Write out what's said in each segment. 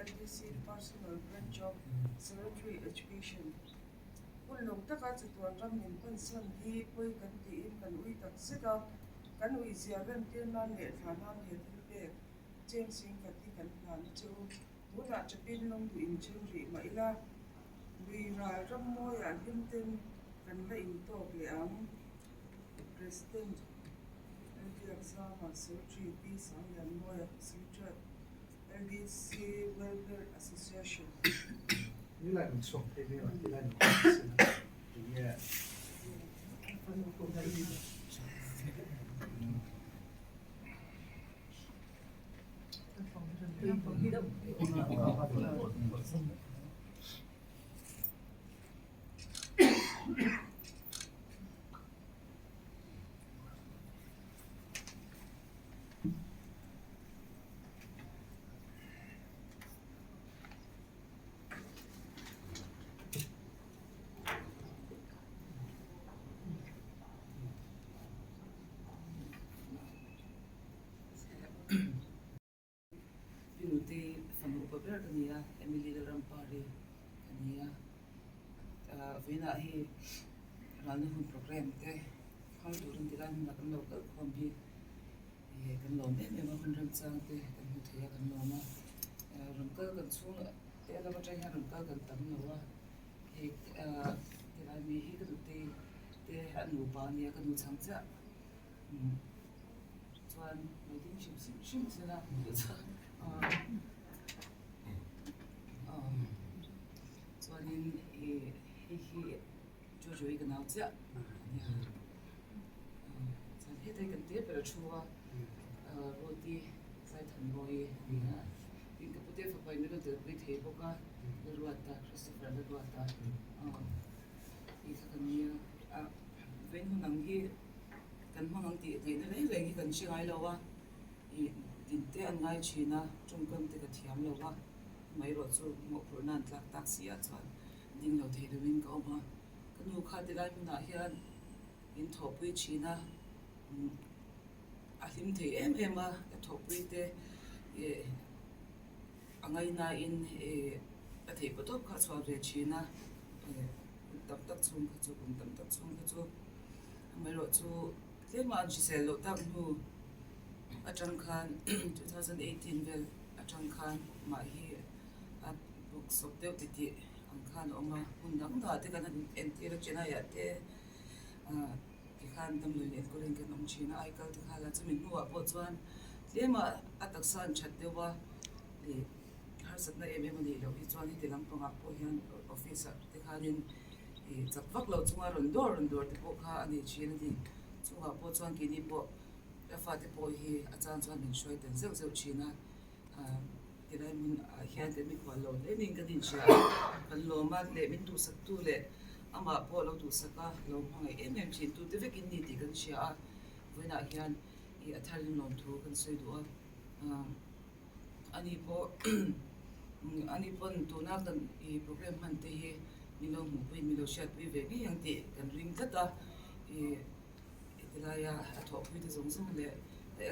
LDC Personal Branch of Secretary Education. Hun lo taka chatuan ram min pansan hi pawi kan tiin kan ui tak zet a, kan ui zia remtir nan leh thla nan he thil pek cheng singkhat hi kan hlan a che u. Tunah chapin lawng duh in then rih mah ila, lui ral ram mawiah hlim ten kan la intawk leh ang. President Lalbiakzama, Secretary Pi Sanglianmawia, Secretariat LDC Welfare Association. Pi Nutei fanu upa ber ka ni a, Emily Lalrampari ka ni a. Vawiinah hei ralna hun programme te hmang turin tilai hmunah kan lo kalkhawm hi kan lawm em em a, hun remchang te kan hmu thei a kan lawm a. Rawn kal kan chhung te lam atang hian rawn kal kan tam lo a, hei tilai mi hi ka nutei te a nupa a nia ka nu chhang chiah. Chuan lo ding hrim hrim hrim se la chuanin ih hei hi Jojo hi ka nau chiah a nia chuan heta hi kan te ber a thu a Ruati Zaithanbawi a ni a tin ka pute fapa in min rawn telpui thei bawk a Laruata Christopher Laruata tih kha kan nia a vawiin hun ang hi. Kan hmang ang tih ngaihna reng reng hi kan hre ngai lo a, ih din te an ngai thin a, tawngkam te ka thiam lo a, amaherawh chu mawhphurhna an tlak tak si ah chuan ding lo thei lovin ka awm a, ka nu kha tilai hmunah hian min thawhpui thin a, a hlim thei em em a, ka thawhpui te ih a ngaihnain ih a theih pawh tawp kha a chhuah ve thin a, ih kum tam tak chhung kha chu kum tam tak chhung kha chu. Amaherawh chu tlema an hrisel loh tak hnu atang khan 2018 vel atang khan mah hi a bawk sawp deuh titih ang khan a awm a, hmun dang dangah te kan han entir a Chennai ah te ah tikhan damdawi leh enkawl in kan awm thin a, aikal te kha la chumi hnuah pawh chuan tlema a taksa an that deuh a ih harsatna em em a nih loh hi chuan heti lampangah pawh hian office ah te khanin Ih chak vak lo chunga rawn dawr rawn dawr te pawh kha a nei thin a ni. Chungah pawh chuan keini pawh ka fate pawh hi a chang chuan min hruai tel zeuh zeuh thin a. Ah tilai hmun ah hian kan mikhual lo hle niin kan inhria a, kan lawm a leh min duhsak tu leh amah pawh lo duhsak a lo hmangaih em em thin tu te vek in ni tih kan hria a. Vawiinah hian ih a thar in lawmthu kan sawi duh a. Ah. Ani pawh ani pawn tuna kan ih program hman te hi min lo hmuhpui min lo hriatpui ve ngei ang tih kan ring tlat a, ih hetilaia a thawhpui te zawng zawng leh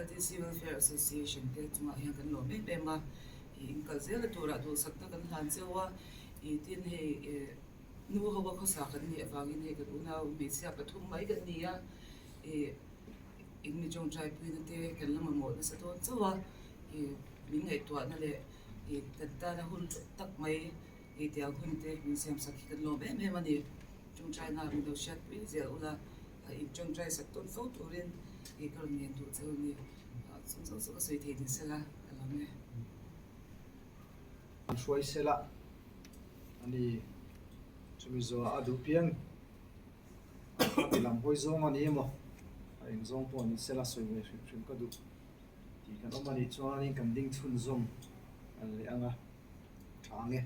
LDC Welfare Association te chungah hian kan lawm em em a, ih inkal zela turah duhsakna kan hlan cheu a, ih tin hei ih nu ho a khawsa kan nih avangin hei kan unau hmeichhia pathum mai kan ni a, ih. In mi tawngtai puina te kan la mamawh nasa dawn chauh a, ih min ngaihtuahna leh ih kan tana hun tak mai ih tiang hun te min siam sak hi kan lawm em em a ni. Tawngtaina min lo hriat pui zel ula, in tawngtai sak tawn fo turin ih ka rawn ngen duh cheu a ni. Chung zawng chu ka sawi thei ni sela ka lawm e. An hruai sela a ni. Chumi zawhah a duh piang. A ti lam hawi zawng a ni emaw a eng zawng pawh ni sela sawi ve hrim hrim ka duh tih kan awm a nih chuanin kan ding chhunzawm leh ang a tha ang e.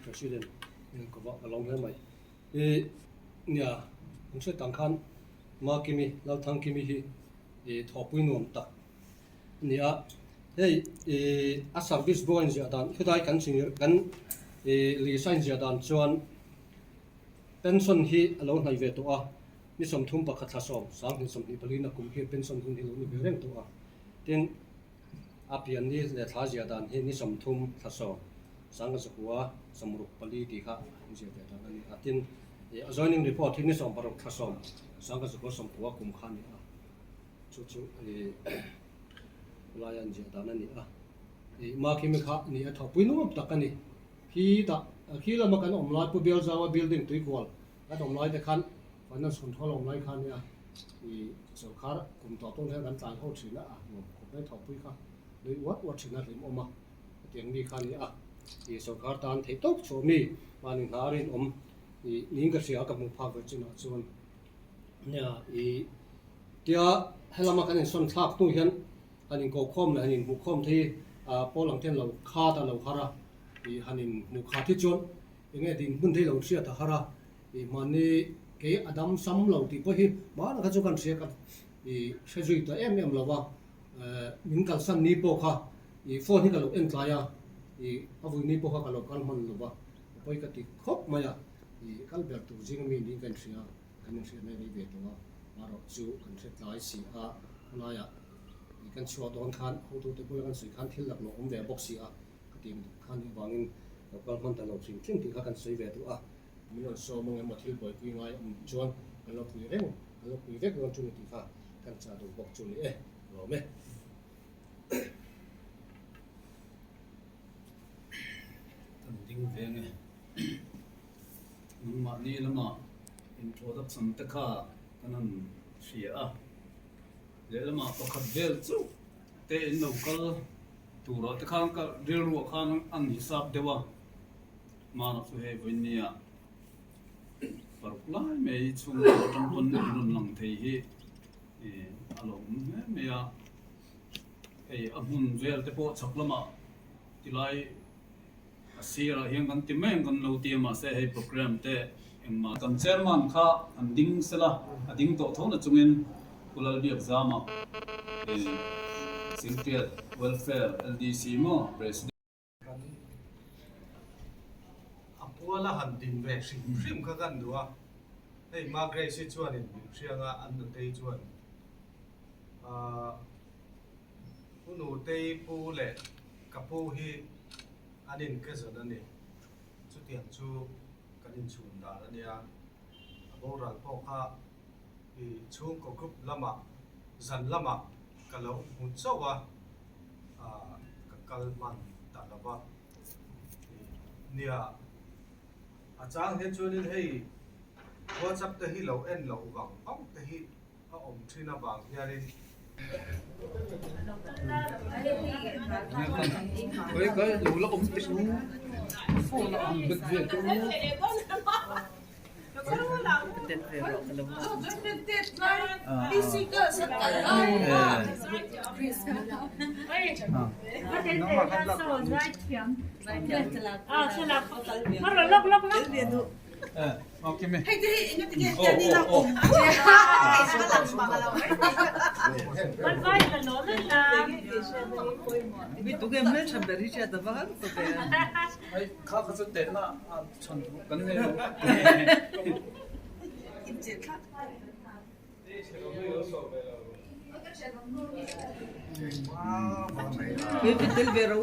President ka va ka lawm hle mai. I nia an hriat ang khan Makimi Lalthangkimi hi i thawhpui nuam tak a ni a, hei ih a service book a inziah dan khawtlai kan ching kan ih lisa inziah dan chuan pension hi a lo hnaih ve tawh a, ni 31 thla 10 24 na kum hi pension hun hi a lo ni ve reng tawh a, tin. A pian ni leh thla ziah dan hi ni 30 thla 10 sanga zakua 64 tih kha an ziah ve dan a ni a. Tin, a joining report hi ni 16 thla 10 sanga zakua 19 kum kha a ni a. Chu chu khawlaia an ziah dan a ni a. Makimi kha ni a thawhpui nuam tak a ni. Khi tah khi lama kan awm lai Pu Bialzaua building tuikual kan awm lai te khan finance control a awm lai kha a nia. Sorkar kum tawh tawng hian kan tlan ho thin a, a nuam khawp mai thawhpui kha nui uar uar thin a hlim awm a, hetiang mi kha a ni a. Sorkar tan theih tawp chhuah mi mahni hna rinawm niin ka hria ka hmuh phak ve chinah chuan nia tia helama kan insawn thlak hnu hian han inkohkhawm leh han inhmuhkhawm te hi pawl ang te hian lo khat a lo har a, han inhmuh khat hi chuan enge dinhmun te hi lo hriat a har a. Ih mahni kei a dam sam lo tih pawh hi hmanah kha chu kan hria ka ih hre zui ta em em lo va, min kalsan ni pawh kha ih phone hi ka lo en tlai a, ih a vui ni pawh kha ka lo kal hman lo va, a pawi ka ti khawp mai a, ih kal ber tur zing ami niin ka inhria, kan inhriat mai rei ve tawh a, marawh chu kan hre tlai si a, khawlaiah ih kan chhuah dawn khan hotute bula kan sawi khan thil laklawh awm ve bawk si a, khatiang khan nih avangin lo kal hman ta lo hrim hrim tih kha kan sawi ve duh a. Min rawn sawm ang emaw thil buaipui ngai awm chuan kan lo pui reng, kan lo pui vek dawn chu ni tih kha kan chah duh bawk chu ni e, lawm e. Kan ding ve nge. Nangmahni lama introduction te kha kan han hria a, lehlamah pakhat vel chauh te in lo kal turah te khan ka rilruah khan an hisap deuh a. Hmanah chu hei vawinia paruk lai mai chhungkaw atang pawn in rawn lang thei hi a lo awm hle mai a, hei a hmun vel te pawh chhak lamah tilai a sirah hian kan ti mai ang kan lo ti a mahse hei program te engmah kan chairman kha an ding sela a ding tawh tho na chungin Pu Lalbiakzama Singtiat Welfare LDC maw President. Kan a puala han din ve hrim hrim kha kan duh a, hei Ma Grace hi chuanin min hriang a, an nutei chuan ahh Pu Nutei pu leh ka pu hi an inkezawn a ni, chutiang chu kan inchhun dan a nia, a boral pawh kha i chhungkaw group lamah zan lamah ka lo hmu chauh a, ka kal hman ta lo va. Nia, a chang hian chuanin hei WhatsApp te hi lo en loh vang vang te hi a awm thin avang hianin. Kha kha chu tehna chhan kan nei lo.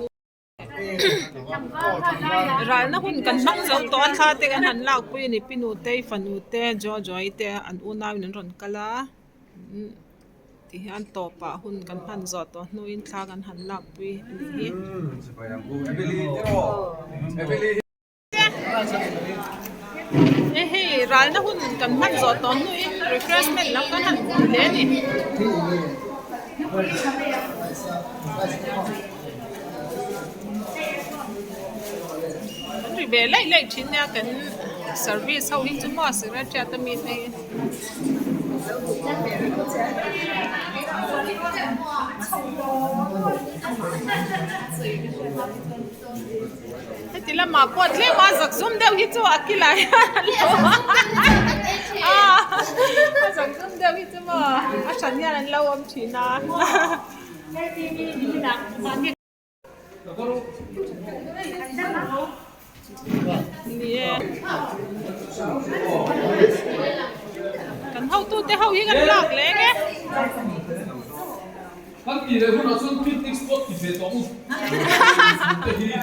Ralna hun kan hmang zo tawh a thla te kan han lakpui a ni pi nutei fanu te Jojoy te an unauin an rawn kal a ti hian tawpah hun kan hman zawh tawh hnuin thla kan han lakpui a nih hi. Hei hei ralna hun kan hman zawh tawh hnuin refreshment lam kan han hmu hle a ni. An ri ve laih laih thin nia kan service ho hi chu maw secretariat a mi te hi. Heti lamah pawh tlem a zakzum deuh hi chu a kilai hian an lo a a zakzum deuh hi chu maw a hran hian an lo awm thin a. Ni e kan hotute ho hi kan lak leng e. ve tawh u. Te hi.